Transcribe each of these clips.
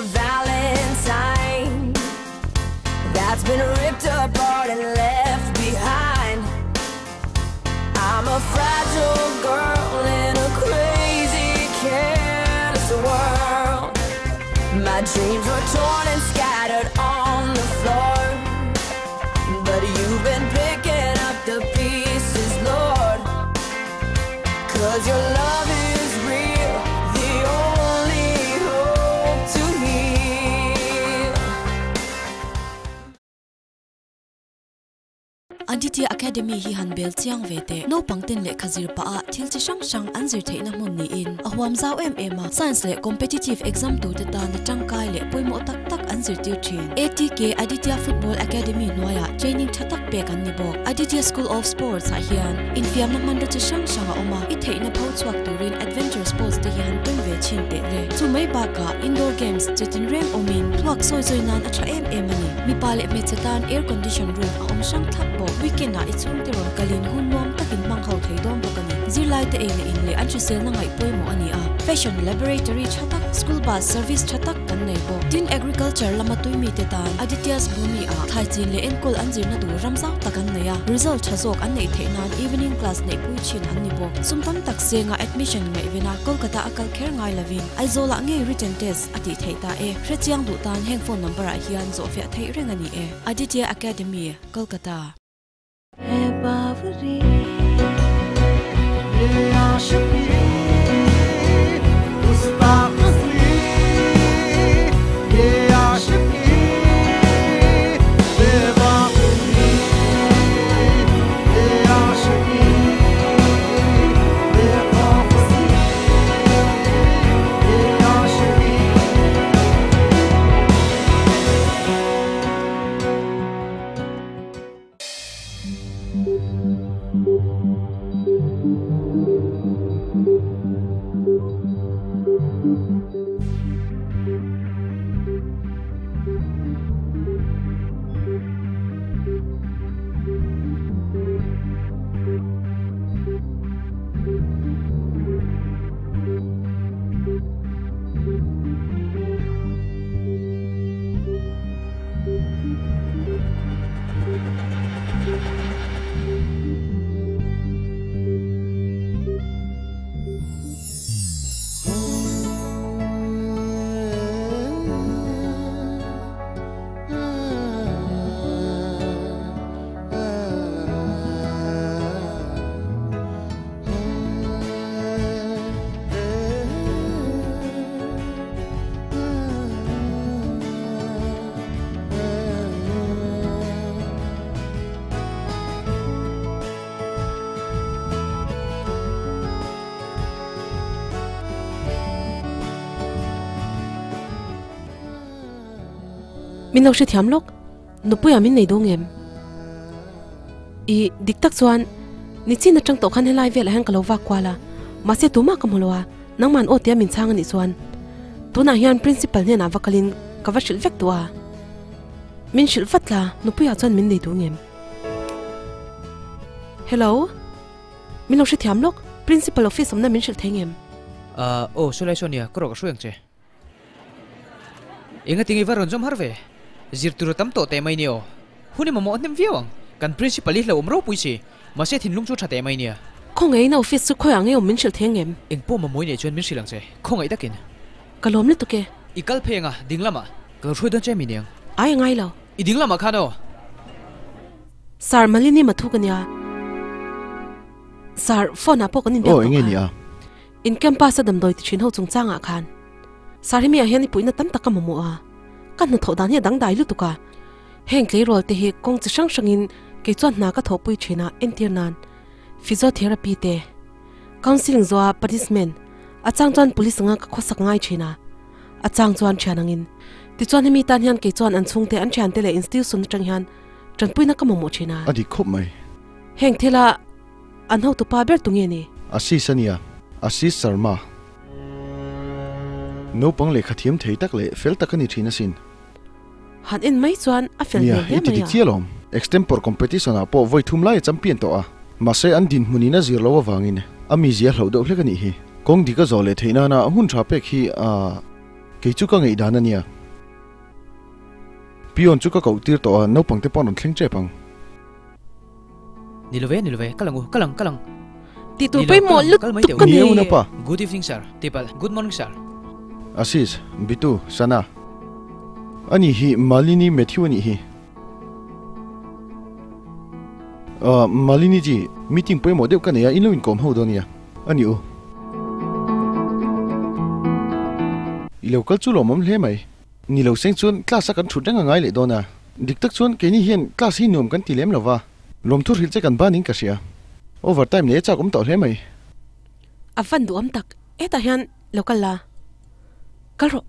a valentine that's been ripped apart and left behind. I'm a fragile girl in a crazy, careless world. My dreams were torn and scattered on the floor, but you've been picking up the pieces, Lord. 'Cause your love is real, the only hope to heal. Aditya Academy hi han bel chiang ve teh. Naupang ten lehkha zir pah ah thil chi hrang hrang an zir theihna hmun niin a huam zau em em a. Science leh Competitive exam turte tana tangkai leh pawimawh tak tak an zirtir thin. ATK Aditya Football Academy hnuaiah training tha tak pek an ni bawk. Aditya School of Sports ah hian infiamna hmanraw chi hrang hrang a awm a, i theihna pho chhuak turin adventure sports te hi han tum ve chhin teh le. Chu mai bakah indoor games chi tinreng awmin thluak sawi zawi nan a tha em em a ni. Mipa leh hmeichhe tan air condition room a awm hrang thlap bawk. Weekend ah i chhungte rawn kalin hun nuam takin hmang ho thei dawn bawk a ni. Zirlaite ei leh in leh an hriselna ngaih pawimawh a ni a, fashion laboratory tha tak, school bus service tha tak kan nei bawk. Tin, agriculture lama tuimite tan Aditya's Bhumi ah thlai chin leh enkawl an zirna tur ram zau tak an nei a, result tha zawk an neih theih nan evening class neihpui thin an ni bawk. Sum tam tak senga admission ngaihvena Kolkata a kal kher ngai lovin Aizawlah ngei written test a tih theih ta e. Hrechiang duh tan heng phone number ah hian zawhfiah theih reng a ni e. Aditya Academy, Kolkata. Min lo hrethiam lawk, nupuia min nei dawn em? I dik tak chuan nichin atang tawh khan helai velah hian ka lo vak kual a, mahse tumah ka hmu lo a, nangman aw tia min chhang a nih chuan tunah hian principal hnenah va kalin ka va hrilh vek duh a, min hrilh vat la nupuia chuan min nei dawn em? Hello, min lo hrethiam lawk, principal office awmna min hrilh thei ngem? Aw, saw lai saw nia, ka rawh ka hruai ang che. Engatinge va rawn zawm har ve? Zir tur a tam tawh teh mai nia aw. Hun i mamawh hnem viau ang. Kan principal hi hlauhawm ropui si. Mahse thinlung chu tha teh mai nia. Khawngaih na office chu khawiah nge awm min hrilh thei angem? Eng pawh mamawh i neih chuan min hrilh ang che. Khawngaih takin. Ka lawm lutuk e. I kal phei anga ding lamah. Ka lo hruai dawn che mi niang. Ai a ngai lo. I ding lamah khan aw. Sir Malini Mathu ka nia. Sir, phone ah pawh kan inbiak Aw tawh enge kha. nia? In campus a damdawi ti thin ho chungchangah khan Sarhimi ah hian i puihna tam tak ka mamawh a, ka hnathawh dan hi a dangdai lutuk a, heng tleirawl te hi kawng chi hrang hrangin kei chuan hna ka thawhpui thin a, entir nan physiotherapy te, counselling zawha punishment, a chang chuan police anga ka khawsak ngai thin a, a chang chuan thian angin. Tichuan hemi tan hian kei chuan an chhungte an thiante leh institution atang hian tanpuina ka mamawh thin a. A dik khawp mai. Heng thila An hotupa ber tu nge ni? Ashish a nia, Ashish Sharma. Naupang lehkha thiam thei tak leh fel tak a ni thin asin. Han en mai chuan a fel Nia, hmel hle i ti mai dik a. chiah alawm. Extempore competition ah pawh vawi thum lai a champion tawh a. Mahse an dinhmun in a zir loh avangin a mizia hloh deuh hlek a nih hi. Kawng dik a zawh leh theih nana hun tha pek hi a Kei chu ka ngaih dan a nia. Peon chu ka koh tir tawh a, naupang te pawh an rawn thleng tep ang. Ni lo ve, ni lo ve, kal ang u, kal ang, kal ang. Tih tur pawimawh lutuk ka ni. Ni e unapa. Good evening sir, tipalh, good morning sir. Ashish, Bitu, Sana. Ani hi Malini Mathew a nih hi. Ahh Malini ji, meeting pawimawh deuh ka nei a, in lo inkawm ho dawn nia. A ni u. I lo kal chu lawmawm hle mai. Ni lo seng chuan class a kan thut reng a ngai leh dawn a. Dik tak chuan keini hian class hi nuam kan ti lem lo va. Lawmthu hrilh che kan banin ka hria. Over time nei a chak awm tawh hle mai. A van duhawm tak, hetah hian lo kal la, kal rawh.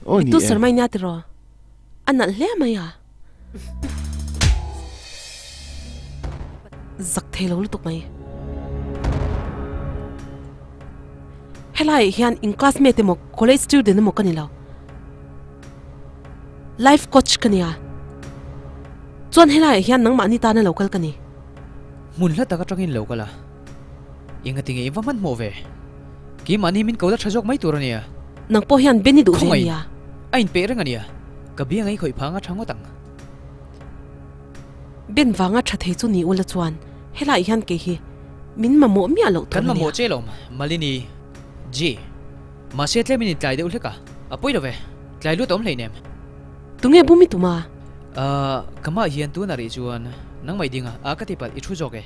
Aw ni e. Itu sir mai nia tiraw? A nalh hle mai a. Zak thei lo lutuk mai. Helaiah hian in classmate emaw college student emaw ka ni lo. Life coach ka nia. Chuan helaiah hian nangmahni tana lo kal ka ni. Hmun hla tak atangin lo kal a. Engati nge i va hmanhmawh ve? Keimahni min ko la tha zawk mai tur a nia. Nang pawh hian Ben i duh ve a nia. A inpeih reng a nia. Ka biang ei khawih phang a tha ngawt ang. Ben vanga tha thei chu ni ula chuan helaiah hian kei hi min mamawh miah loh tur a nia. Kan mamawh che lawm, Malini. Ji. Mahse tlem in intlai deuh hlek a. A pawi lo ve. Tlai lut a awm hleinem. Tunge bum i tum a? Ahh, ka mah hian tunah rih chuan nangmah i ding a, a ka ti palh i thu zawk e.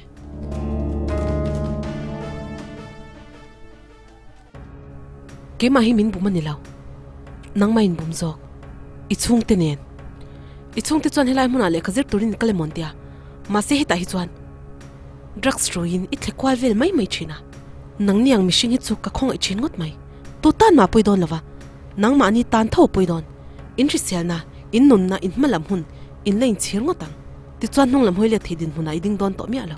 Keimah hi min bum a ni lo. Nangmah in bum zawk. I chhungte nen. I chhungte chuan helai hmunah lehkha zir turin in kal emaw an tia. Mahse hetah hi chuan drugs ruiin i thle kual vel mai mai thin a. Nangni ang mihring hi chu ka khawngaih thin ngawt mai. Tu tan mah pawi dawn lova, nangmahni tan tho pawi dawn. In hriselna, in nunna, in hma lam hun, in la inchhir ngawt ang. Tichuan hnung lam hawi let thei dinhmunah i ding dawn tawh miah lo.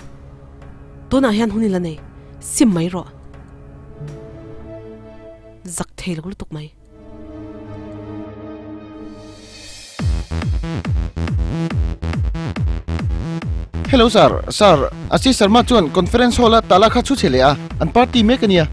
Tunah hian hun i la nei, sim mai rawh. Zak thei lo lutuk mai. Hello sir, sir, Ashish Sharma chuan conference hall a tala kha chhu chhe leh a, an party mek a nia.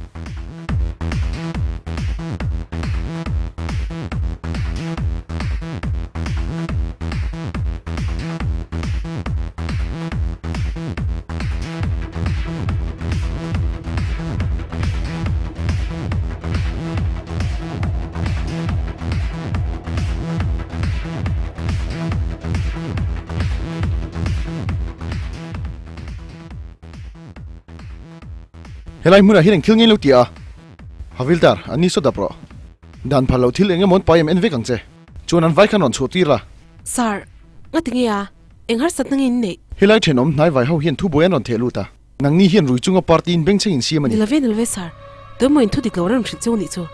Helai hmunah hian engthil ngei lo ti a, Havildar, an ni saw dap rawh. Dan phal loh thil eng emaw an pai em en vek ang che. Chuan an vai khan rawn chhuah tir la. Sir, ngati nge a? Eng harsatna nge in neih? Helai thenawm hnai vai ho hian thubuai an rawn theh lut a. Nangni hian rui chunga party in bengchheng in siam a ni. Ni love, ni love sir. Tuemaw in thu dik lo reng hrilh chu nih chu.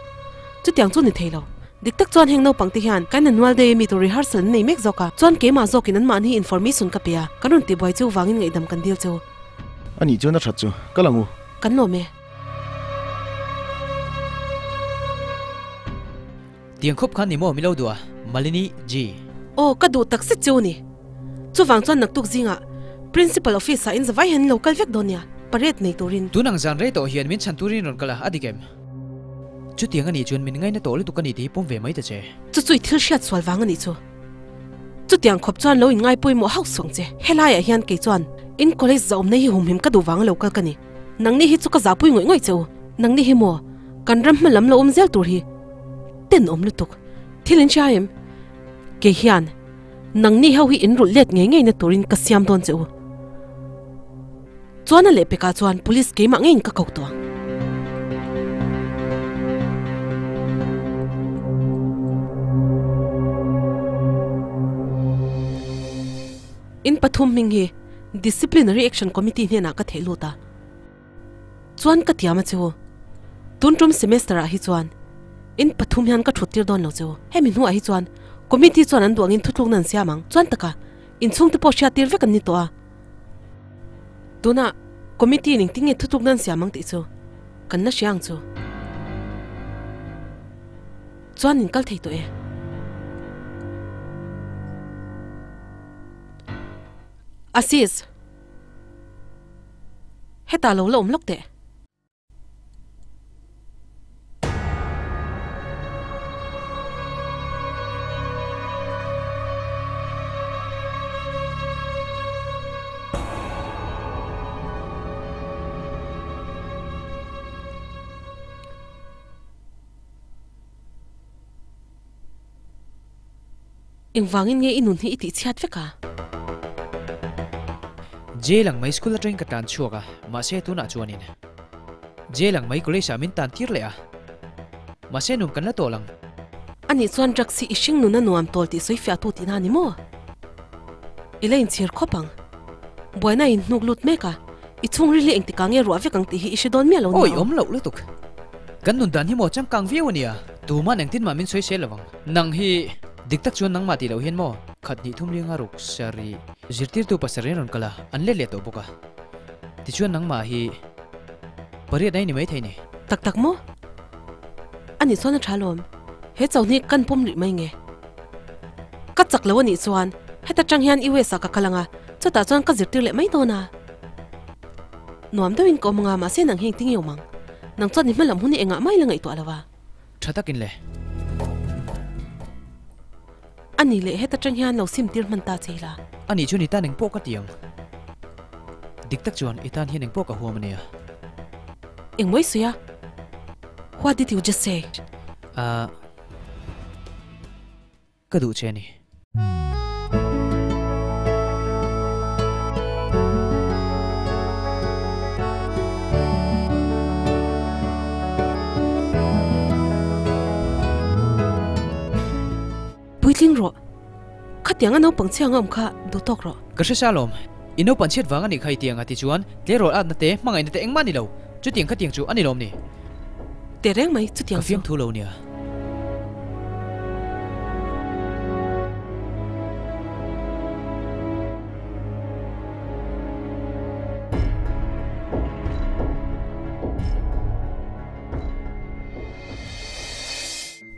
Chutiang chu ni thei lo. Dik tak chuan heng naupang te hian kan annual day ami tur rehearsal an nei mek zawk a. Chuan keimah zawkin anmahni information ka pe a, kan rawn tihbuai chu vangin ngaihdam kan dil chu. A nih chuan a that chu. Kal ang u. Kan lawm e. Tiang khawp khan ni maw Milo duh a, Malini ji. Aw, ka duh tak zet cheu a ni. Chuvang chuan naktuk zingah Principal Office ah in zavai hian in lo kal vek dawn nia, parade nei turin. Tun ang zan rei tawh hian min chhan turin rawn kal a, a dik em? Chutiang a nih chuan min ngaina tawh lutuk a ni tih hi pawm ve mai ta che. Chu chu i thil hriat sual vang a nih chu. Chutiang khawp chuan lo inngai pawimawh hauh suang che. Helaiah hian kei chuan in college zahawmna hi humhim ka duh vang a lo kal ka ni. Nangni hi chu ka zahpui ngawih ngawih che u. Nangni hi maw kan ram hma lam lo awm zel tur hi tenawm lutuk. Thil in hria em? Kei hian nangni ho hi in rulh let ngei ngei na turin ka siam dawn che u. Chuan a lehpekah chuan police keimah ngeiin ka ko tawh ang. In pathum hming hi Disciplinary Action Committee hnenah ka theih lut a. Chuan ka tiam a che u. Tun tum semester ah hi chuan in pathum hian ka thut tir dawn lo che u. Hemi hnuah hi chuan committee chuan an duh angin thutlukna an siam ang. Chuan taka inchhungte pawh hriat tir vek an ni tawh a. Tunah committee in engtin nge thutlukna an siam ang tih chu kan la hria ang chu. Chuan in kal thei tawh e. Assis. Hetah lo la awm lawk teh. Engvangin nge i nun hi i tihchhiat vek a? Jail ang mai school atangin ka tan chhuak a, mahse tunah chuanin Jail ang mai college ah min tan tir leh a, mahse nuam kan la tawh lang. Anih chuan drugs hi i hring nuna nuam tawl tih sawi fiah tu tihna a ni maw? I la inchhir khawp ang. Buaina in hnuk lut mek a, i chhungril hi engtikah nge ruah vek ang tih hi i hre dawn miah lo nia aw. Awi awm loh lutuk. Kan nun dan hi maw changkang viau a nia, tuman engtin mah min sawi sel lovang. Nang hi dik tak chuan nangmah tih loh hian maw khat hnih thum linga ruk sarih zirtirtu pasarih an rawn kal a, an let leh tawh bawk a. Tichuan nangmah hi pariat a i ni maithei ni. Tak tak maw? Anih chuan a tha lawm. He chauhni kan pawm rih mai nge? Ka chak lo anih chuan heta tang hian US ah ka kal anga, chutah chuan ka zirtir leh mai dawn a. Nuam deuhin ka awm anga mahse nang hi engtin nge awm ang? Nang chuan i hmalam hun hi engah mai la ngaihtuah lo a. Tha takin le. Anih leh heta tang hian lo sim tir hman ta che ila. Anih chuan i tan engpawh ka ti ang. Dik tak chuan i tan hian engpawh ka huam ania. Engmawi sawi a? What did you just say? Ahh. Ka duh che a ni. Puitling rawh. Khatiang a naupang chhiang a awm kha duh tawk rawh. Ka hre sa lawm. I naupang chhiat vang a nih kha i tiang a ti chuan tleirawl atna te, hmangaihna te engmah a ni lo. Chutiang khatiang chu a ni lawm ni? Teh reng mai chutiang chu. Ka fiamthu lo nia.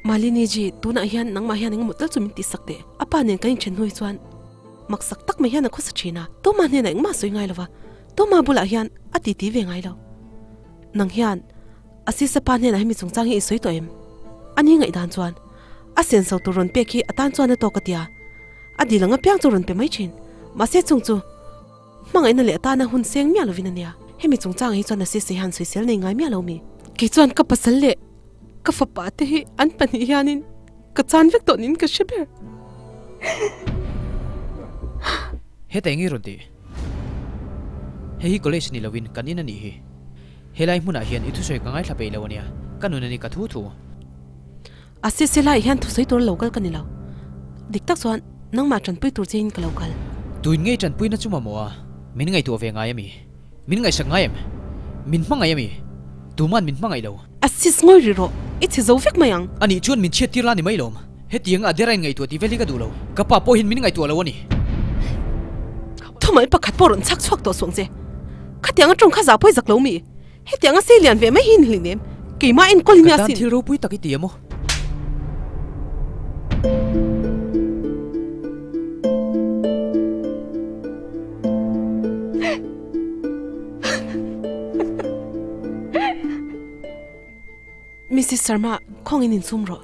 Malini ji, tunah hian nangmah hian engemaw tal chu min tihsak teh. A pa nen kan inthen hnu hi chuan maksak tak mai hian a khawsa thin a, Tuma hnenah engmah a sawi ngai lo va. Tuma bulah hian a titi ve ngai lo. Nang hian a sisa pa hnenah hemi chungchang hi i sawi tawh em? A ni ngaihdan chuan a senso tur rawn pek hi a tan chuan a tawk a tia. A dil ang apiang chu rawn pe mai thin. Mahse chung chu hmangaihna leh atana hun seng miah lovin a nia. Hemi chungchangah hi chuan a sisa hian sawisel nei ngai miah lo mi. Kei chuan ka pasal leh ka fapa te hi an pahnih hianin ka chan vek tawh niin ka hre ber. Heta eng i rawn tih? Hei hi college ni lovin kan in a nih hi. Helai hmunah hian i thusawi ka ngaithla peih lo a nia, ka nun a ni ka thu thu. A sisi laiah hian thusawi tur lo kal ka ni lo. Dik tak chuan nangmah tanpui tur che in ka lo kal. Tuin ngei tanpuina chu mamawh a, min ngaihtuah ve ngai a mi? Min ngaihsak ngai em? Min hmangaih a mi? Tuman min hmangaih lo. A sis ngawi rih rawh, i chhe zo vek mai ang. Anih chuan min chhiat tir la ni mai lawm. Hetiang a dera in ngaihtuah tih vel hi ka duh lo. Ka pa pawh hian min ngaihtuah lo a ni. Thumal pakhat pawh rawn chhak chhuak tawh suang che. Khatiang a tawng kha zah pawi zak lo mi? Hetiang a sei lian ve mai hi in hlin em? Keimah enkawl in nia sin. Ka tan thil ropui tak i ti em aw? Missis Sharma, khawngin insum rawh.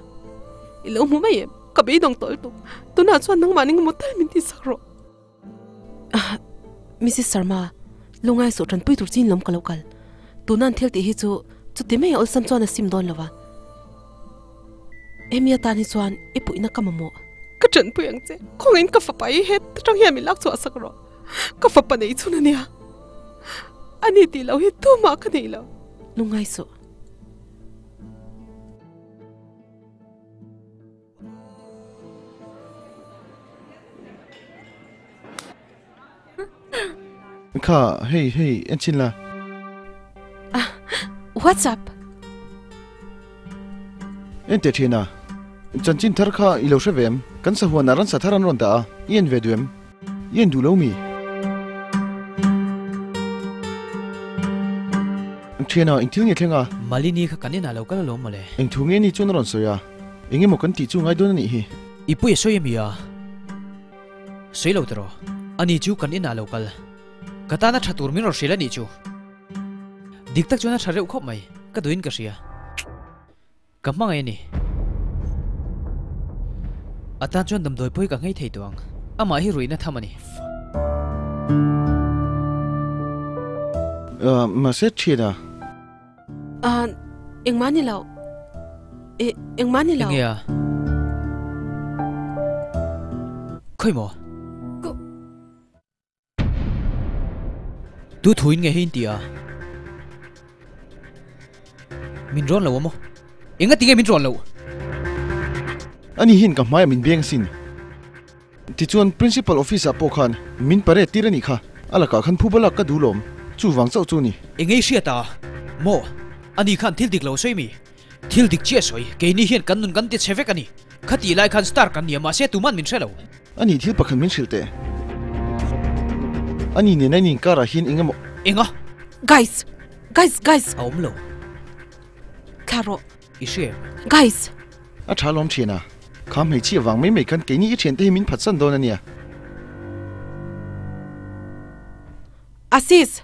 I lo hmu mai em? Ka beidawng tawh lutuk. Tunah chuan nangmah ning emaw tal min tihsak rawh. Missis Sharma, lungai suh tanpui tur chin lawm ka lo kal. Tuna an thil tih hi chu chuti mai a awlsam chuan a sim dawn lo va. Hemi atan hi chuan i puihna ka mamawh. Ka tanpui ang che. Khawngin ka fapa hi het atang hian min lak chhuah sak rawh. Ka fapa nei chhun a nia. Ani tih loh hi tumah ka nei lo. Lungai suh. Kha, hei, hei, en chin la. Ah, what's up? En teh thin a. Chanchin thar kha i lo hre ve em? Kan sahuanah ransa thar an rawn dah a, i en ve duh em? I en duh lo mi? Thiana, eng thil nge thleng a? Malini kha kan inah lo kal alawm mawle. Eng thu nge ni chuan a rawn sawi a? Eng emaw kan tih chu ngai dawn a nih hi. I pui a sawi a mi a? Sawi lo tiraw? Ani chu kan inah lo kal. Ka tana tha tur min rawn hrilh a nih chu. Dik tak chuan a tha reuh khawp mai, ka duhin ka hria. Ka hmangaih a ni. A tan chuan damdawi pawh hi ka nghei thei tawh ang. Amah hi ruihna tham a ni. Mahse thian a. Engmah ni lo. Engmah ni lo. Enge a? Khawi maw? Tu thuin nge hi in ti a? Min rawn lo a maw? Enga tinge min rawn loh? Ani hian ka hmaiah min beng asin. Tichuan Principal Office ah pawh khan min parade tir a nih kha. A lakah khan phuba lak ka duh lawm. Chuvang chauh chu a ni. Engei hriat a? Maw? Ani khan thil dik lo sawi mi? Thil dik chiah sawi, keini hian kan nun kan ti chhe vek a ni. Khatih lai khan star kan ni a, mahse tuman min hre lo. Ani thil pakhat min hrilh teh. Ani nena in inkarah hian eng emaw. Enga? Guys! Guys! Guys! A awm lo. Thla rawh. I hria em? Guys! A tha lawm thian a. Kha hmeichhia vang mai mai khan keini i thiante hi min phatsan dawn a nia. Asis!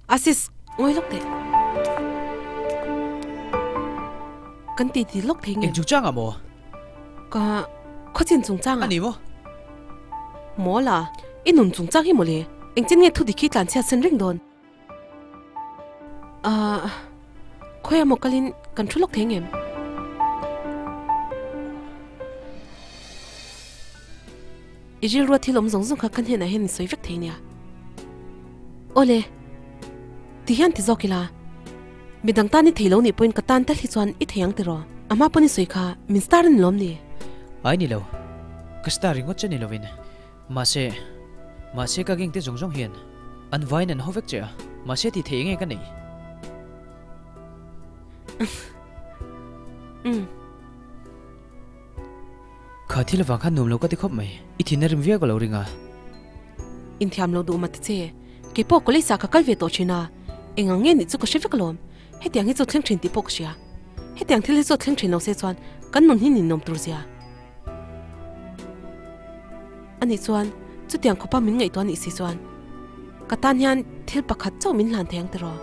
Asis, ngawi lawk teh. Kan ti ti lawk thei nge? Eng chungchang ah maw? Ka khawchin chungchang ah. A ni maw? Maw la, i nun chungchang hi mawle. Engtin nge thu dik hi tlanchhiat sen reng dawn? Ahh, khawi emaw kalin kan thu lawk thei ngem? I rilrua thil awm zawng zawng kha ka hnenah hian in sawi vek thei nia. Awle, ti hian ti zawk ila, midang tan i thei lo nih pawhin ka tan tal hi chuan i thei ang tiraw? A hma pawn i sawi kha min star a ni lawm ni? Ai ni lo, ka star ringawt che ni lovin. Mahse, mahse ka geng te zawng zawng hian an vaiin an haw vek che a, mahse tih theih enge ka neih? Umm. Kha thil avang khan nuam lo ka ti khawp mai, i thin a rim viau ka lo ring a. Inthiam lo duh mate che, kei pawh college ah ka kal ve tawh thin a, eng ang nge nih chu ka hre vek alawm, hetiang hi chu thleng thin tih pawh ka hria. Hetiang thil hi chu thleng thin lo se chuan kan nun hi ninawm tur zia. Ani chuan chutiang khawpa min ngaihtuah anih si chuan ka tan hian thil pakhat chauh min hlan thei ang tiraw?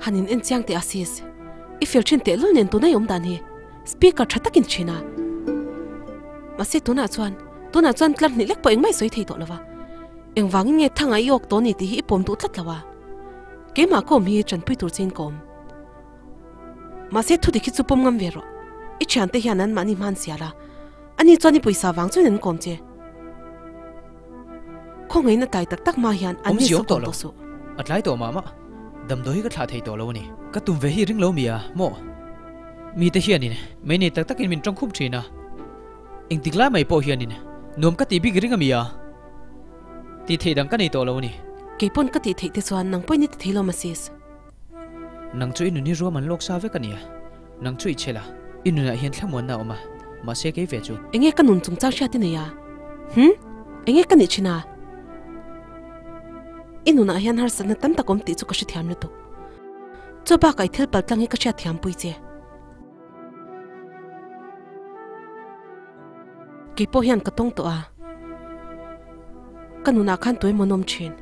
Han in en chiang teh a sis, i fel thin tehlul nen tuna i awm dan hi speaker tha takin thin a. Mahse tunah chuan Tunah chuan tlar hnih lek pawh engmah i sawi thei tawh lo va, engvangin nge thanga i awk tawh ni tih hi i pawm duh tlat lo a, keimah ka awm hi tanpui tur chein ka awm. Mahse thudik hi chu pawm ngam ve rawh, i thiante hian an mahni hman sial a, ani chuan i pawisa vang chuan an kawm che. Khawngaih na tai tak tak hma hian an ni saw kawm tawh suh. A tlai tawh mah mah, damdawi hi ka thlah thei tawh lo a ni. Ka tum ve hi ring lo mi a, maw? Mite hianin mei nei tak takin min tawngkhum thin a. Engtik lai mai pawh hianin nuam ka tih bik ring a mi a, tih theih dang ka nei tawh lo a ni. Kei pawn ka tih theih te chuan nang pawhin i ti thei lo Masis. Nang chu i nun hi ruam an lawk sa vek a nia, nang chu i chhel a, i nunah hian thlamuanna a awm a, mahse kei ve chu. Enge ka nun chungchang hriat i nei a? Hm? Enge ka nih thin a? I nunah hian harsatna tam tak awm tih chu ka hrethiam lutuk. Chu bakah i thil paltlang hi ka hriatthiam pui che. Kei pawh hian ka tawng tawh a, ka nunah khan tuai mawn awm thin.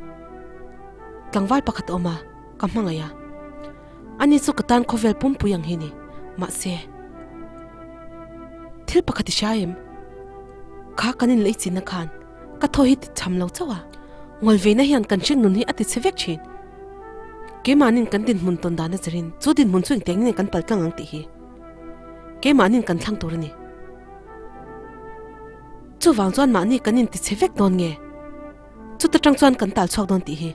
Tlangval pakhat a awm a, ka hmangaih a. Ani chu ka tan khawvel pumpui ang hi ni, mahse thil pakhat i hria em? Kha kan inlei chinna khan ka thaw hi ti cham lo chauh a, ngawlveina hian kan hringnun hi a ti chhe vek thin. Keimahnin kan dinhmun tawn dan a zirin chu dinhmun chu engtiang nge kan paltlang ang tih hi keimahnin kan thlang tur a ni. Chuvang chuan mahni kan inti chhe vek dawn nge? Chuta tang chuan kan tal chhuak dawn tih hi.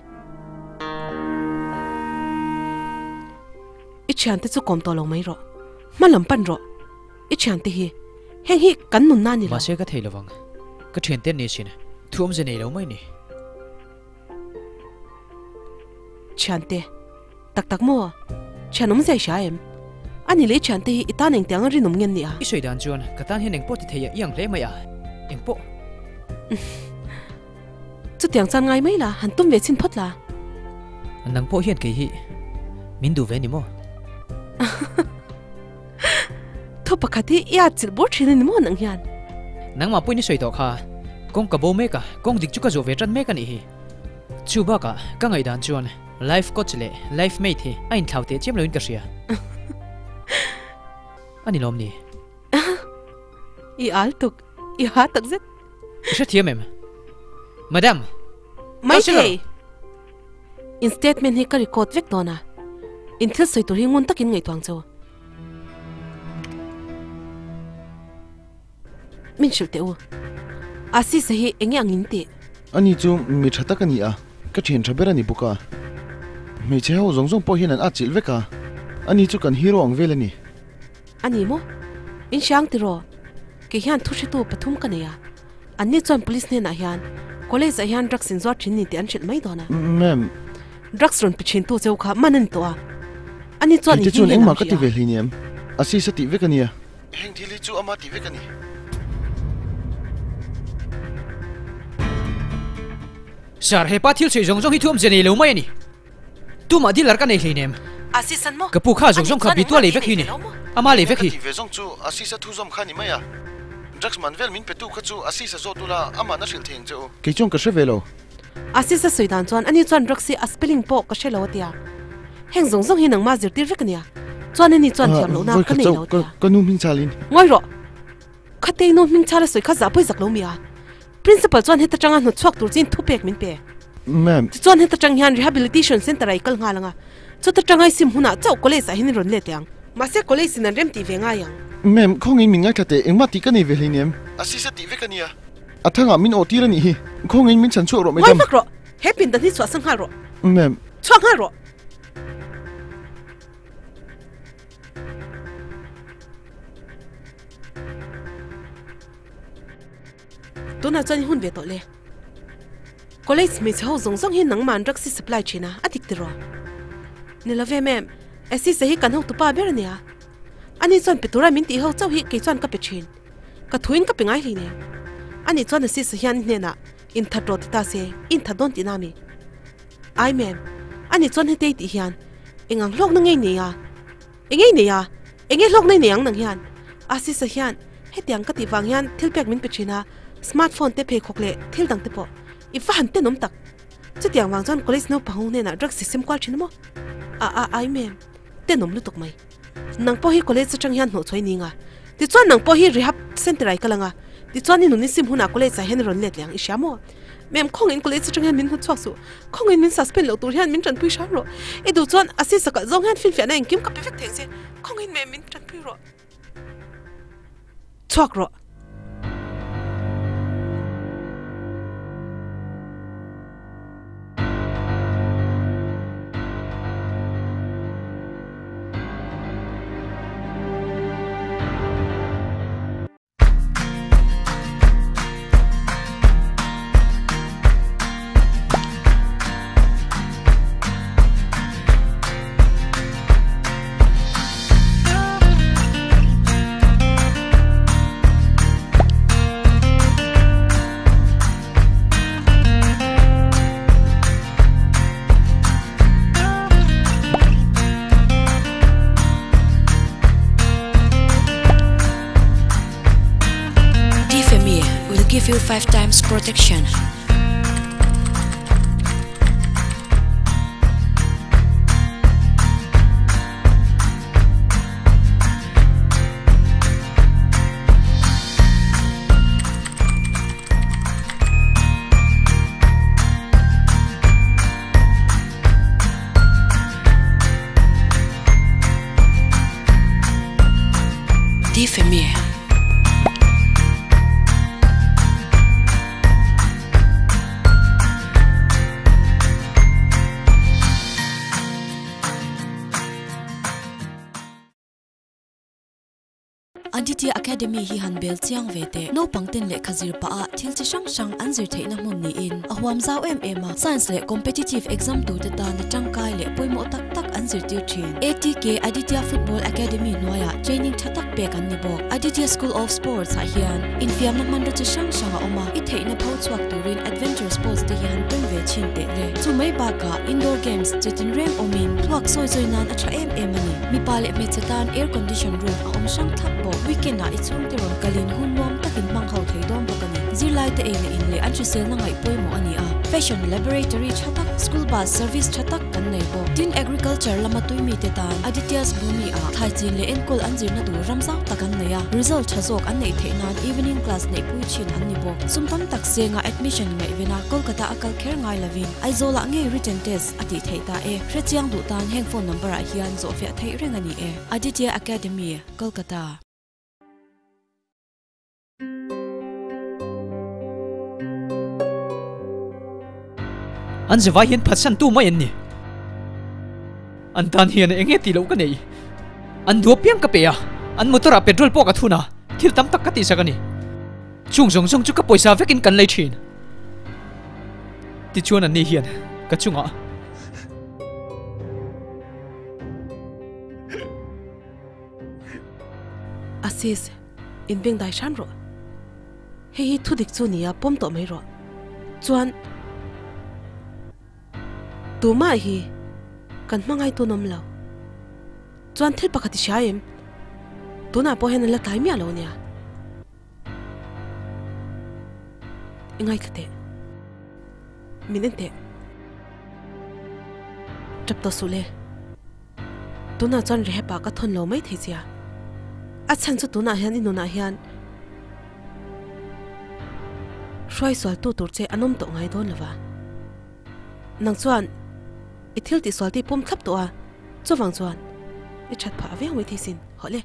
I thiante chu kawm tawh lo mai rawh. Hma lam pan rawh. I thiante hi heng hi kan nunna a ni lo. Mahse ka thei lovang. Ka thiante an ni asin. Thu awmze nei lo mai ni. Thiante, tak tak maw? Thian awm zai hria em? A ni leh i thiante hi i tan engtiang a rinawm nge an nih a? I sawi dan chuan ka tan hian engpawh ti thei a i ang hle mai a, engpawh. Chutiang chuan ngai mai la, han tum ve chhin phawt la. Nang pawh hian kei hi min duh ve ni maw? Thu pakhat hi i at chilh bur thin a ni maw nang hian? Nangmah pawhin i sawi tawh kha, kawng ka bo mek a, kawng dik chu ka zawh ve tan mek a nih hi. Chu bakah ka ngaihdan chuan life coach leh life mate hi a inthlau teh chiam loin ka hria. A ni lawm ni? I al tuk, i ha tak zet. I hrethiam em? Madam. Mai thei. In statement hi ka record vek dawn a. In thil sawi tur hi ngun takin ngaihtuah ang chu. Min hrilh teh u. Asisa hi enge ang in tih? Ani chu mi tha tak a ni a, ka thian tha ber a ni bawk a. Hmeichhe ho zawng zawng pawh hian an atchilh vek a, ani chu kan hero ang vel a ni. A ni maw? In hria ang tiraw? Kei hian thu hretu pathum ka nei a, anni chuan police hnenah hian college ah hian drugs in zuar thin ni tih an hrilh mai dawn a. Ma'am. Drugs rawn pe thin tu cheu kha man a ni tawh a, ani chuan Kei te in chuan hming hian engmah an ka ti hria. ve hlei ni em? Asisa tih vek a nia. Heng thil hi chu ama tih vek a ni. Sir, hepa thil sawi zawng zawng hi thu awmzia nei lo mai a ni. Tumah dealer ka nei hleinem. Asisa maw? Ka pu kha zawng zawng kha bitua lei vek hi ni. Ama lei vek hi. Ka tih ve zawng chu Asisa thu zawm kha ni mai a. Drugs man vel min petu kha chu Asisa zawt ula amah na hrilh thei ang che u. Kei chuan ka hre ve lo. Asisa sawi dan chuan ani chuan drugs hi a spelling pawh ka hre lo a tia. Heng zawng zawng hi nangmah zirtir vek a nia. Chuan ani chuan thiam lohna ka nei lo a tia. Ka nu hming chalin. Ngawi rawh. Khatei nu hming chala sawi kha zah pawi zak lo mi a. Principal chuan heta tanga hnawt chhuak tur chin thupek min pe. Ma'am. Tichuan heta tang hian Rehabilitation Centre ah i kal nghal ang a. Chuta tanga i sim hunah chauh college ah hian i rawn let leh ang. Mahse college in an rem tih ve ngai ang. Ma'am, khawngin min ngaithla teh, engmah tih ka nei ve hleinem. A sisa tih vek a nia. A thangah min awh tir a nih hi. Khawngin min chhan chhuak rawh madam. Ngawi vak rawh. He pindan hi chhuahsan nghal rawh. Ma'am. Chhuak nghal rawh. Tunah chuan i hun ve tawh le. College hmeichhe ho zawng zawng hi nangmah an drugs hi supply thin a, a dik tiraw? Ni lo ve ma'am, Asisa hi kan hotupa ber a nia. Ani chuan pe tura min tih ho chauh hi kei chuan ka pe thin. Ka thuin ka pe ngai hleinem. Ani chuan Asisa hian i hnenah inthat rawh ti ta se, i inthat dawn tihna a mi? Ai ma'am, ani chuan hetei tih hian engang hlawkna ngei nei a? Engei nei a? Enge hlawk nei nei ang nang hian? Asisa hian hetiang ka tih vang hian thil pek min pe thin a, smart phone te pheikhawk leh thil dang te pawh i va han tenawm tak. Chutiang vang chuan college naupang ho hnenah drugs hi sem kual thin a maw? A a ai mem, tenawm lutuk mai. Nang pawh hi college atang hian hnawh chhuai ning a, tichuan nang pawh hi rehab center ah i kal ang a, tichuan i nun i sim hunah college ah hian i rawn let leh ang i hria maw? Mem khawngin college atang hian min hmu chhuak suh, khawngin min suspend loh tur hian min tanpui hram rawh. I duh chuan a sisa kalh zawng hian finfiahna engkim ka pe vek thei ang che, khawngin mem min tanpui rawh. Chhuak rawh. Dfemi will give you 5 times protection. Dfemi. Aditya Academy hi han bel chiang ve teh. Naupang ten lehkha zir pah a thil chi hrang hrang an zir theihna hmun niin a huam zau em em a. Science leh Competitive Exam turte tana tangkai leh pawimawh tak tak an zirtir thin. ATK Aditya Football Academy hnuaiah training tha tak pek an ni bawk. Aditya School of Sports ah hian infiamna hmanraw chi hrang hrang a awm a, i theihna pho chhuak turin adventure sports te hi han tum ve thin teh le. Chu mai bakah indoor games chi tinreng awmin thluak sawi zawi nan a tha em em a ni. Mipa leh hmeichhe tan air condition room a awm hrang thlap bawk. Weekend. Weekend ah i chhungte rawn kalin hun nuam takin hmang ho thei dawn bawk a ni. Zirlaite ei leh in leh an hriselna ngaih pawimawh a ni a. Fashion Laboratory tha tak, School Bus Service tha tak kan nei bawk. Tin, Agriculture lama tui mite tan Aditya's Bhumi ah thlai chin leh enkawl an zirna tur ram zau tak an nei a. Result tha zawk an neih theih nan evening class neihpui thin an ni bawk. Sum tam tak senga admission ngaihvena Kolkata a kal kher ngai lovin Aizawlah ngei written test a tih theih ta e. Hrechiang duh tan heng phone number ah hian zawhfiah theih reng a ni e. Aditya Academy, Kolkata. An zavai hian phatsan tu mai an ni. An tan hian eng nge tih loh ka nei. An dua piang ka pe a, an motor ah petrol pawh ka thun a, thil tam tak ka tihsak a ni. Chung zawng zawng chu ka pawisa vekin kan lei thin. Tichuan an ni hian ka chungah. Assis, in beng dai hram rawh. Hei hi thu dik chu nia pawm tawh mai rawh. Chuan tumah hi kan hmangai tun awm lo. Chuan thil pakhat i hria em? Tunah pawh hian an la tlai miah lo nia. I ngaithla teh. Min en teh. Tap tawh suh le. Tunah chuan rehab ah ka thawn lo mai thei chia. A chhan chu tunah hian i nunah hian hruai sual tu tur che an awm tawh ngai dawn lova. Nang chuan i thil tih sual te i pawm thlap tawh a, chuvang chuan i that phah viau mai thei sin. Hawh le.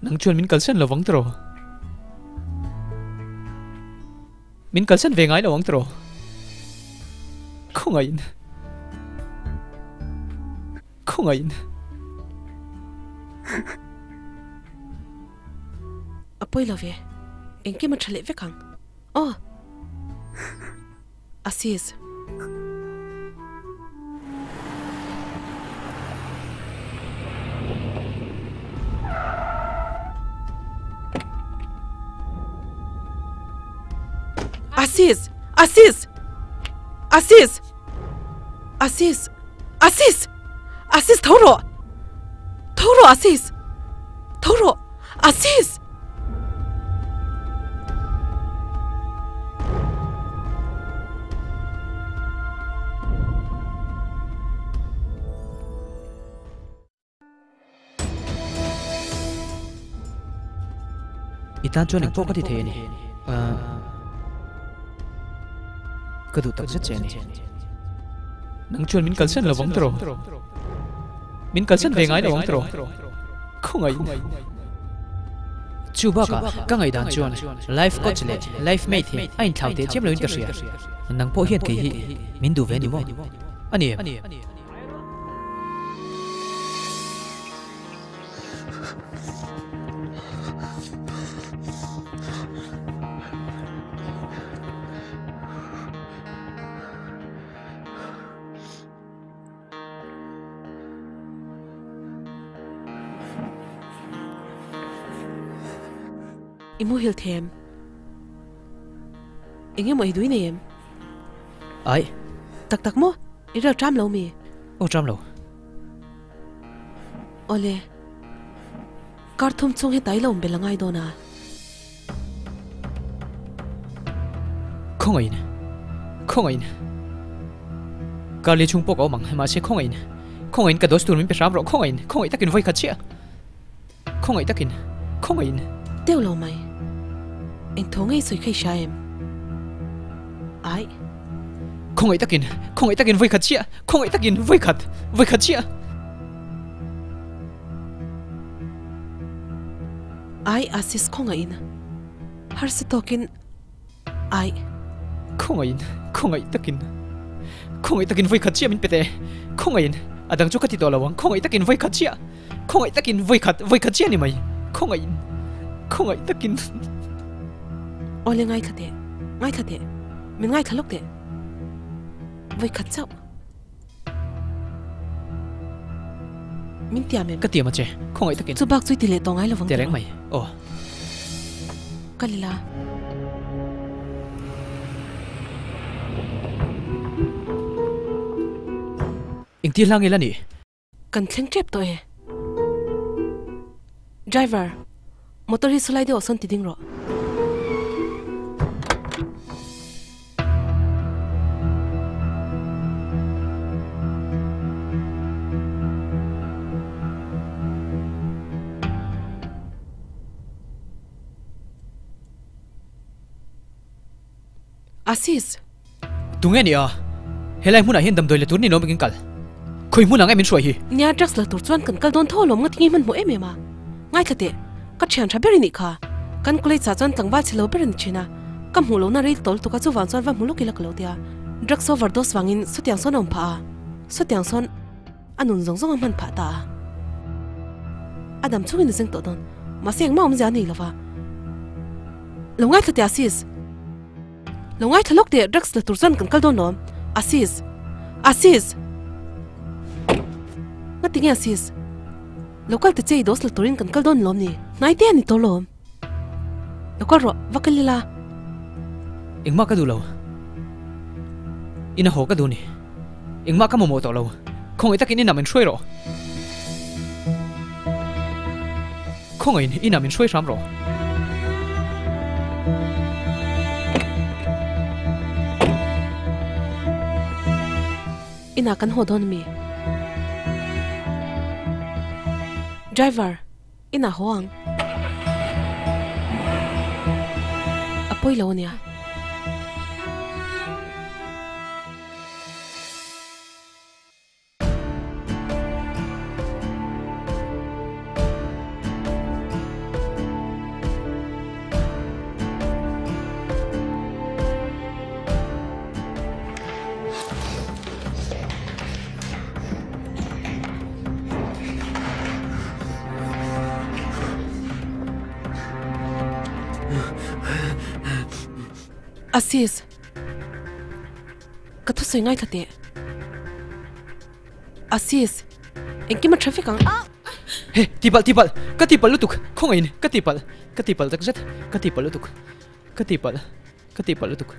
Nang chuan min kalsan lovang tawh. Min kalsan ve ngai lo ang tawh. Khawngaihin. Khawngaihin. A pawi lo ve. Engkim a tha leh vek ang. Aw. Assis. Assis! Assis! Assis! Assis! Assis! Assis tho rawh! Tho rawh Assis! Tho rawh! Assis! I tan chuan engpawh ka ti thei a ni. Ka duh tak zet che a ni. Nang chuan min kalsan lovang tawh. Min kalsan ve ngai lo ang tawh. Khawngaih. Chu bakah ka ngaihdan chuan life coach leh life mate hi a inthlau teh chiam loin ka hria. Nang pawh hian kei hi min duh ve a ni maw? A ni em? I muhil them. Eng emaw i dui nei em? Ai. Tak tak maw? I rel ṭam lo mi? Aw ṭam lo. Awle. Kar thum chhung hi tai lo awm bel a ngai dawn a. Khawngaihin. Khawngaihin. Karli chhung pawh ka awm ang, mahse khawngaihin. Khawngaihin ka dose tur min pe hram rawh, khawngaihin. Khawngaih takin vawi khat chiah. Khawngaih takin. Khawngaihin. Deuh lo mai. Eng tho ngei sawi kha i hria em? Aih. Khawngaih takin. Khawngaih takin vawi khat chiah. Khawngaih takin vawi khat. Vawi khat chiah. Ai Asis khawngaihin harsa tawkin ai. Khawngaihin, khawngaih takin, khawngaih takin vawi khat chiah min pe teh. Khawngaihin, a dang chu ka ti tawh lo ang, khawngaih takin vawi khat chiah, khawngaih takin vawi khat, vawi khat chiah a ni mai. Khawngaihin, khawngaih takin. Awle ngaithla teh, ngaithla teh, min ngaithla lawk teh. Vawi khat chauh. Min tiam em? Ka tiam a che, khawngaih takin. Chu bak chu i ti leh tawh ngai lovang tiraw? Ti reng mai, aw. Ka lila. Engti hla nge la nih? Kan thleng tep tawh e. Driver, motor hi sawlai deuh ah sawn ti ding rawh. Asis! Tunge ni a? Helai hmunah hian damdawi la tur ni lawm engin kal? Khawi hmunah nge min hruai hi? Nia, drugs la tur chuan kan kal dawn tho alawm nga tinge hmanhmawh em em a? Ngaithla teh, ka thian tha ber i nih kha. Kan college ah chuan tlangval chhe lo ber a ni thin a, ka hmuh lohna rei tawl tuk a chuvang chuan va hmu lawk ila ka lo tia. Drugs overdose vangin sawtiang sawn a awm phah a, sawtiang sawn a nun zawng zawng a hman phah ta a. A dam chungin a zeng tawh dawn, mahse engmah awmzia a nei lova. Lo ngaithla teh Asis. Lo ngaithla lawk teh, drugs la tur chuan kan kal dawn lawm. Asis! Asis! Nga tinge Asis? Lo kal ta che i dose la turin kan kal dawn lawm ni? Hnai te a ni tawh lawm. Lo kal rawh, va kal ila. Engmah ka duh lo. Ina haw ka duh ni. Engmah ka mamawh tawh lo. Khawngaih takin inah min hruai rawh. Khawngaihin inah min hruai hram rawh. Inah kan haw dawn ami? Driver, inah haw ang. A pawi lo ania. Asis, ka thusawi ngaithla teh. Asis, engkim a tha vek ang. He, tipalh, tipalh, ka tipalh lutuk, khawngaihin, ka tipalh, ka tipalh tak zet, ka tipalh lutuk, ka tipalh, ka tipalh lutuk.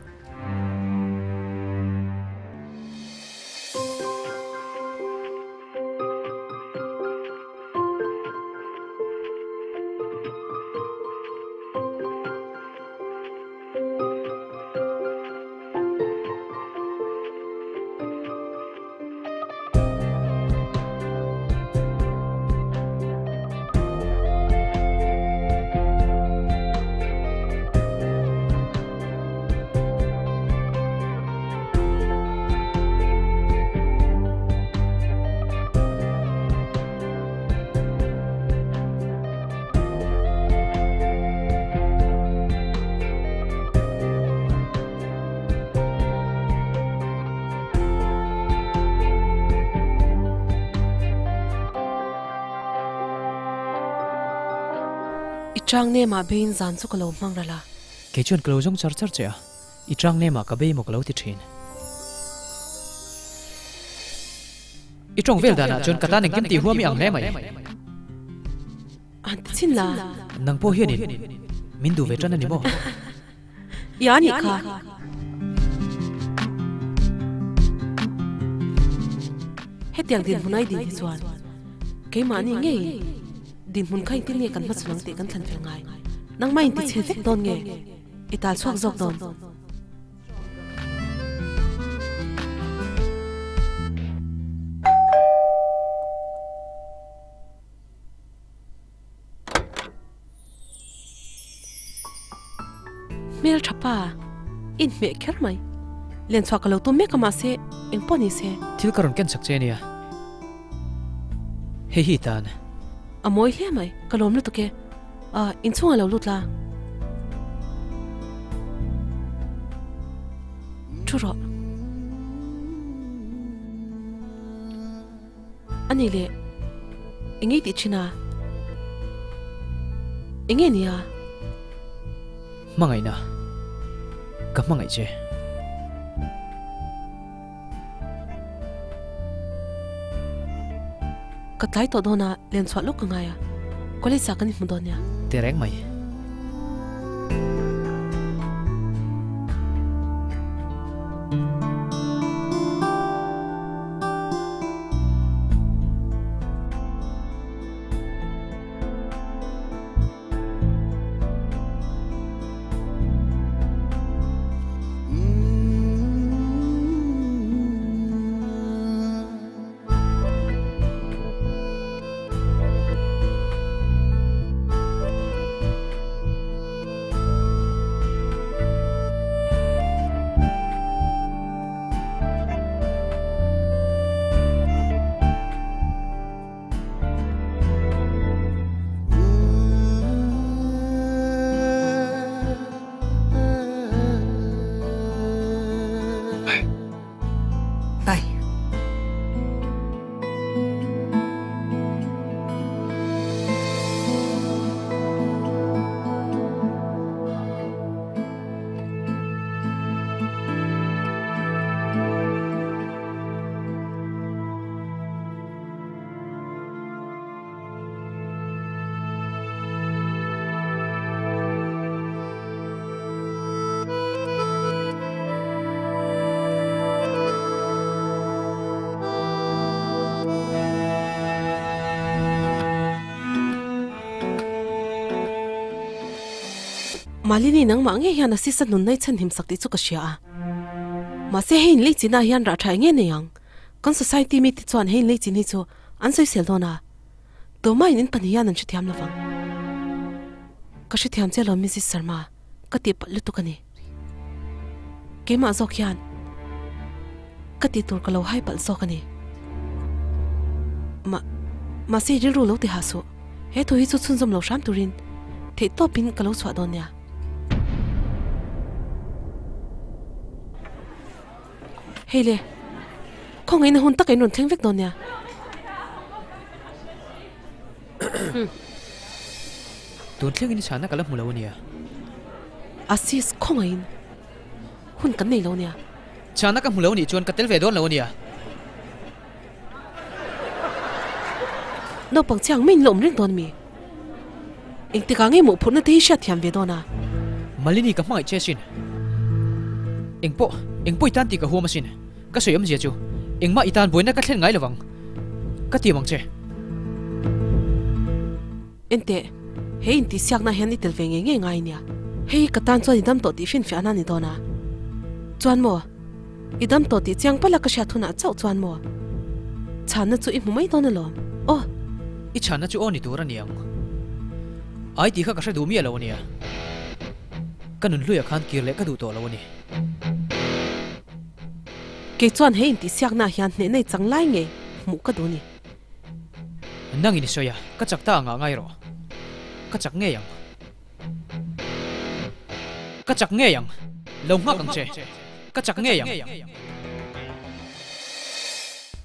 I chang nemah beiin zan chu ka lo hmang ral a. Kei chuan ka lo zawng char char che a, i chang nemah ka bei maw ka lo ti thin. I tawng vel danah chuan ka tan engkim tih huam i ang hle mai. Han ti chin la. Nang pawh hianin min duh ve tan a ni maw? Ia a nih kha. Hetiang dinhmun a i din hi chuan keimahni ngei dinhmun kha engtin nge kan hmachhawn ang tih kan thlan fel ngai. Nangmah in ti chhe vek dawn nge i tal chhuak zawk dawn? Hmel tha pa, in hmeh kher mai. Len chhuah ka lo tum mek a mahse eng pawh ni se. Thil ka rawn ken chak che ania. Hei hi tan. A mawi hle mai, ka lawm lutuk e. Ah, inchhung a lo lut la. Thu rawh. A ni le, eng nge i tih thin a? Eng nge nia? Hmangaihna, ka hmangaih che. Ka tlai tawh dawn a, len chhuah lawk ka ngai a, college ah kan inhmu dawn nia. Ti reng mai. Malini nangmah ngei hian Asisa nunna i chhanhim sak tih chu ka hria a. Mahse hei inlei chinah hian rah tha eng nge nei ang? Kan society mite chuan hei inlei chin hi chu an sawisel dawn a. Tumah in in pahnih hian an hrethiam lovang. Ka hrethiam che lo Mrs Sharma, ka tih palh lutuk a ni. Keimah zawk hian ka tih tur ka lo hai palh zawk a ni. Mah, mahse i rilru lo ti ha suh. He thu hi chu chhunzawm lo hram turin theih tawpin ka lo chhuah dawn nia. Hei le, khawngaihna hun taka in rawn thleng vek dawn nia. Tun thlengin i chhana ka la hmu lo a nia. Assis, khawngaihin hun kan nei lo nia. Chhana ka hmu lo nih chuan ka tel ve dawn lo a nia. Naupang chiang mai in la awm reng dawn mi? Engtikah nge mawhphurhna te hi hriat thiam ve dawn a? Malini ka hmangaih che asin. Engpawh, engpawh i tan tih ka huam asin. Ka sawi awmzia chu, engmah i tan buaina ka thlen ngai lovang. Ka tiam ang che. Enteh, he intihsiakna hian i tel ve ngei ngei ngai nia. Hei ka tan chuan i dam tawh tih finfiahna a ni dawn a. Chuan maw? I dam tawh tih chiang pala ka hriat hunah chauh chuan maw? Chhanna chu i hmu mai dawn alawm. Aw! I chhanna chu aw ni tur a ni ang. Ai tih kha ka hre duh miah lo a nia. Ka nun hluiah khan kir leh ka duh tawh lo a ni. Kei chuan he intihsiaknaah hian hnehna i chang lai ngei hmuh ka duh a ni. Nangin i sawi a, ka chak ta angah ngai rawh. Ka chak ngei ang. Ka chak ngei ang. Lo nghak ang che. Ka chak ngei ang.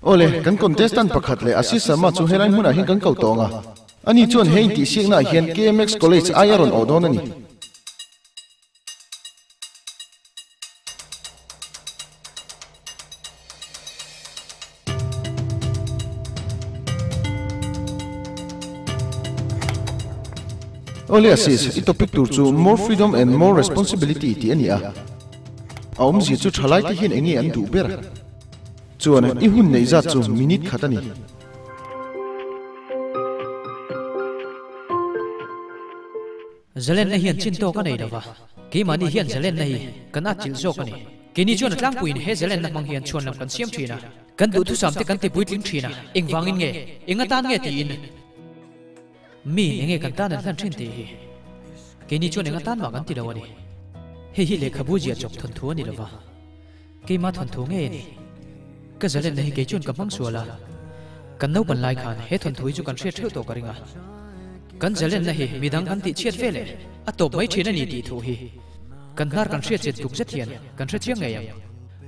Awle, kan contestant pakhat leh Ashish Sharma chu helai hmunah hian kan ko tawh ang a. Ani chuan he intihsiaknaah hian KMX College ai a rawn awh dawn a ni. Awle Assis, i topic tur chu More Freedom and More Responsibility tih a ni a. A awmzia chu thalai te hian enge an duh ber? Chuan i hun neih zat chu minute khat a ni. Zalenna hian chin tawk a nei lova, keimahni hian zalenna hi kan atchilh zawk a ni. Keini chuan a tlangpuiin he zalenna hmang hian chhuanlam kan siam thin a, kan duhthusam te kan ti puitling thin a, engvangin nge, eng atan nge tiin miin enge kan tan an hlan thin tih hi keini chuan eng atan mah kan ti lo a ni. Hei hi lehkhabu ziah chawp thawnthu a ni lova, keima thawnthu ngei a ni. Ka zalenna hi kei chuan ka hmang sual a, kan naupan lai khan he thawnthu hi chu kan hriat theuh tawh ka ring a. Kan zalenna hi midang kan tih chhiat veleh a tawp mai thin a ni tih thu hi kan hnar kan hriat chet tuk zet hian kan hre chiang ngei ang.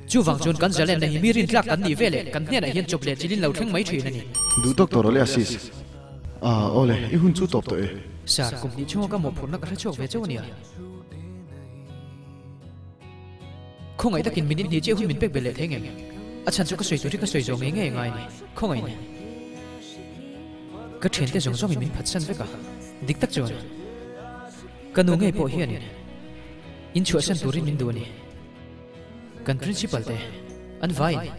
Chuvang chuan kan zalenna hi mi rintlak kan nih veleh kan hnenah hian chawp leh chilin lo thleng mai thin a ni. Duh tawk tawh rawh le Assis. Ah awle, i hun chu tawp tawh e. Sir, kum hnih chhunga ka mawhphurhna ka hre chhuak ve chauh a nia. Khawngaih takin min inhnih chiah hun min pek belh leh thei ngem? A chhan chu ka sawi tur hi ka sawi zawh ngei ngei a ngai a ni. Khawngaih ni. Ka thiante zawng zawngin min phatsan vek a, dik tak chuan ka nu ngei pawh hianin in chhuahsan turin min duh a ni. Kan principal te an vaiin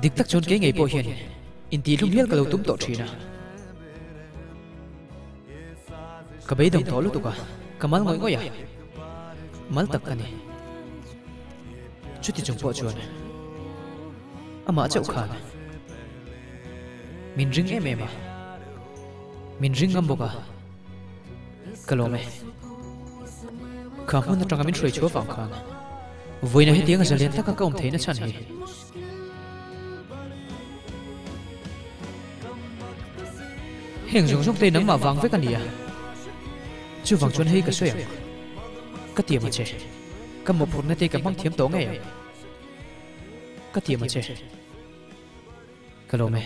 dik tak chuan kei ngei pawh hianin intihhlum hial ka lo tum tawh thin a. Ka beidawng tawh lutuk a, ka mal ngawih ngawih a, mal tak ka ni. Chuti chung pawh chuan amah chauh khan min ring em em a, min ring ngam bawk a, ka lawm e. Kha hmun atanga min hruai chhuah vang khan vawiina hetiang zalian taka ka awm theihna chhan hi. Heng zawng zawng te nangmah vang vek a ni a, chuvang chuan hei ka sawi ang, ka tiam a che, ka mawhphurhna te ka hmang thiam tawh ngei ang, ka tiam a che, ka lawm e.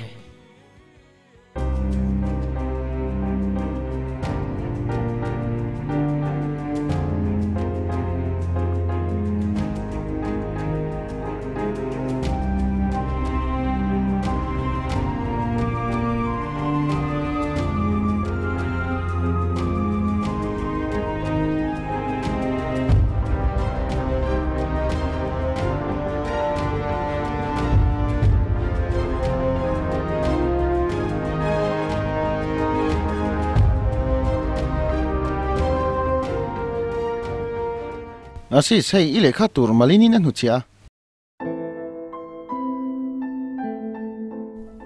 Asis hei i lehkha tur Malinin a hnuchhiah a.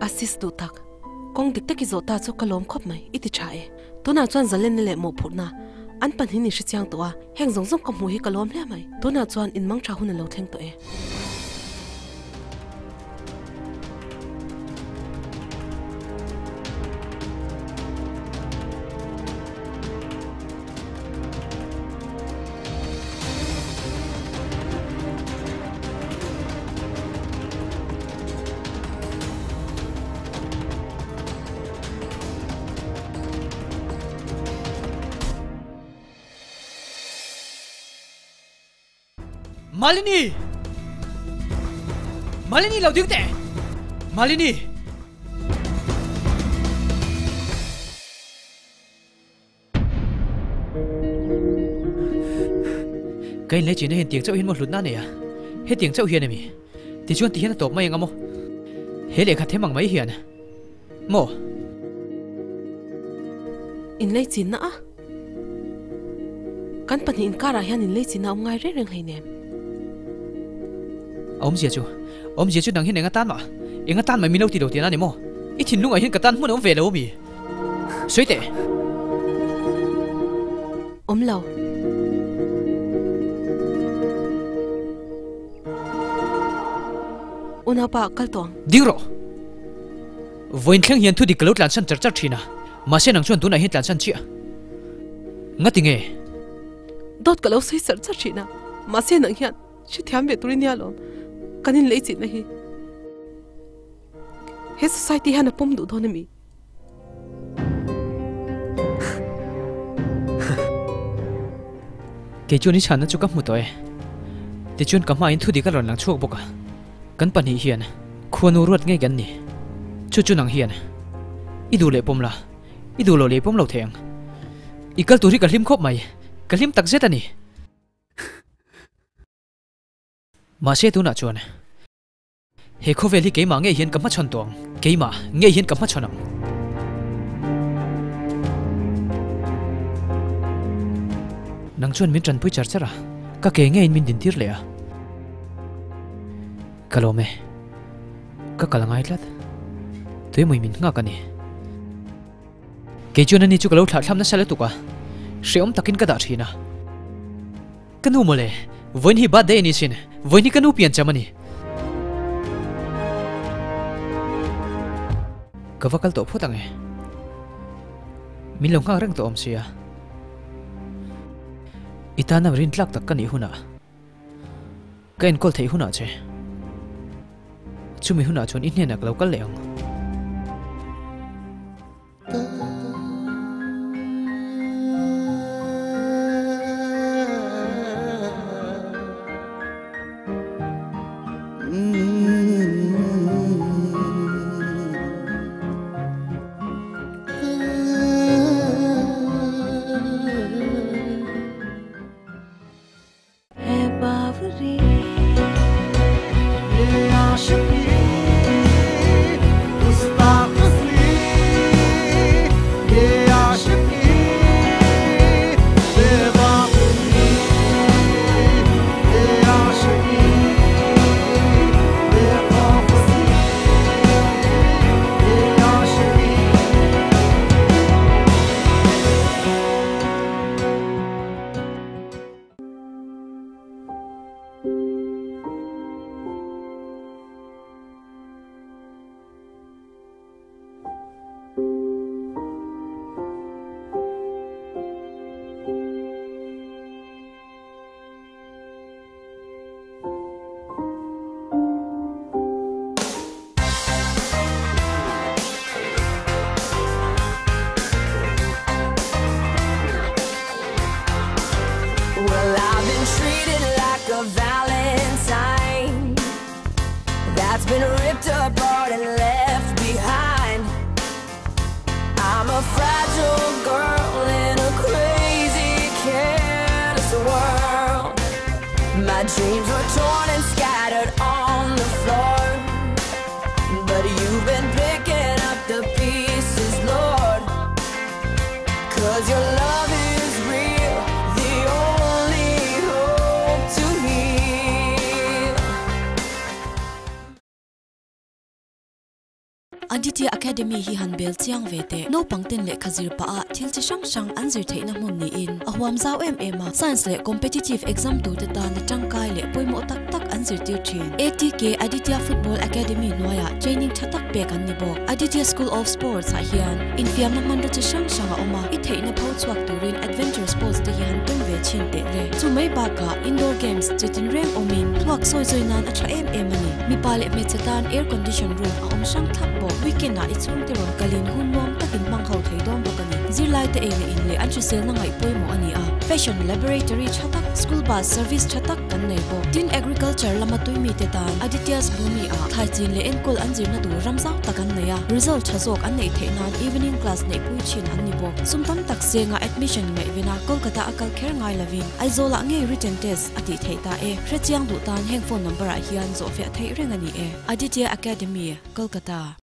Asis duh tak, kawng dik tak i zawh ta chu ka lawm khawp mai, i ti tha e. Tunah chuan zalenna leh mawhphurhna an pahnih i hrechiang tawh a, heng zawng zawng ka hmuh hi ka lawm hle mai. Tunah chuan inmang tha hun a lo thleng tawh e. Malini! Malini lo ding teh! Malini! Ka inlei chin hian tiang chauh hian maw hlutna a nei a, hetiang chauh hian emi? Tichuan ti hian a tawp mai ang a maw? He lehkha them ang mai hian maw? Inlei chinna a? Kan pahnih inkarah hian inlei chinna a awm ngai reng reng hleinem. A awmzia chu, awmzia chu nang hian eng atan mah, eng atan mah min lo ti lo tihna a ni maw? I thinlungah hian ka tan hmun a awm ve lo ami? Sawi teh! Awm lo. Unaupa kal tawh ang. Ding rawh! Vawiin thleng hian thu dik ka lo tlansan char char thin a, mahse nang chuan tunah hian tlansan chiah. Ngati nge? Dawt ka lo sawi char char thin a, mahse nang hian hrethiam ve tur i nia lawm. Kan inleichihna hi he society hian a pawm duh dawn a mi? Kei chuan i chhanna chu ka hmu tawh e. Tichuan ka hmain thu dik a rawn lang chhuak bawk a. Kan pahnih hian khuanu ruat ngei kan ni. Chu chu nang hian i duh leh pawm la, i duh loh leh i pawm lo thei ang. I kal tur hi ka hlim khawp mai, ka hlim takzet a ni. Mahse tunah chuan. He khawvel hi keimah ngei hian ka hmachhawn tawh ang, keimah ngei hian ka hmachhawn ang. Nang chuan min tanpui char char a, ka ke ngeiin min dintir leh a. Ka lawm e, ka kal ngai tlat. Tuimawi min nghak a ni. Kei chuan ani chu ka lo thlahthlam nasa lutuk a, hrehawm takin ka dah thin a. Ka nu mawle, vawiin hi birthday a ni sin, vawiin hi ka nu piancham a ni. Ka va kal tawh phawt ang e. Min lo nghak reng tawh awm sia. I tana rintlak tak ka nih hunah, ka enkawl theih hunah che. Chumi hunah chuan i hnenah ka lo kal leh ang. Well, I've been treated like a valentine that's been ripped apart and left behind. I'm a fragile girl in a crazy, careless world. My dreams were torn and scattered on the floor, but you've been picking up the pieces, Lord. 'Cause your love is real, the only hope Aditya Academy hi han bel chiang ve teh. Naupang ten lehkha zir pah a thil chi hrang hrang an zir theihna hmun niin a huam zau em em a, Science leh Competitive Exam turte tana tangkai leh pawimawh tak tak an zirtir thin. ATK Aditya Football Academy hnuaiah training tha tak pek an ni bawk. Aditya School of Sports ah hian infiamna hmanraw chi hrang hrang a awm a, i theihna pho chhuak turin adventure sports te hi han tum ve thin teh le. Chu mai bakah indoor games chi tinreng awmin thluak sawi zawi nan a tha em em a ni. Mipa leh hmeichhe tan air condition room a awm hrang thlap bawk. Weekend ah i chhungte rawn kalin hun nuam takin hmang ho thei dawn bawk a ni. Zirlai te ei leh in leh an hriselna ngaih pawimawh a ni a. Fashion laboratory tha tak, school bus service tha tak kan nei bawk. Tin, agriculture lama tui mite tan Aditya's Bhumi ah thlai chin leh enkawl an zirna tur ram zau tak an nei a, result tha zawk an neih theih nan evening class neih pui thin an ni bawk. Sum tam tak senga admission ngaihvena Kolkata a kal kher ngai lovin Aizawlah ngei written test a tih theih ta e. Hrechiang duh tan heng phone number ah hian zawhfiah theih reng a ni e. Aditya Academy, Kolkata.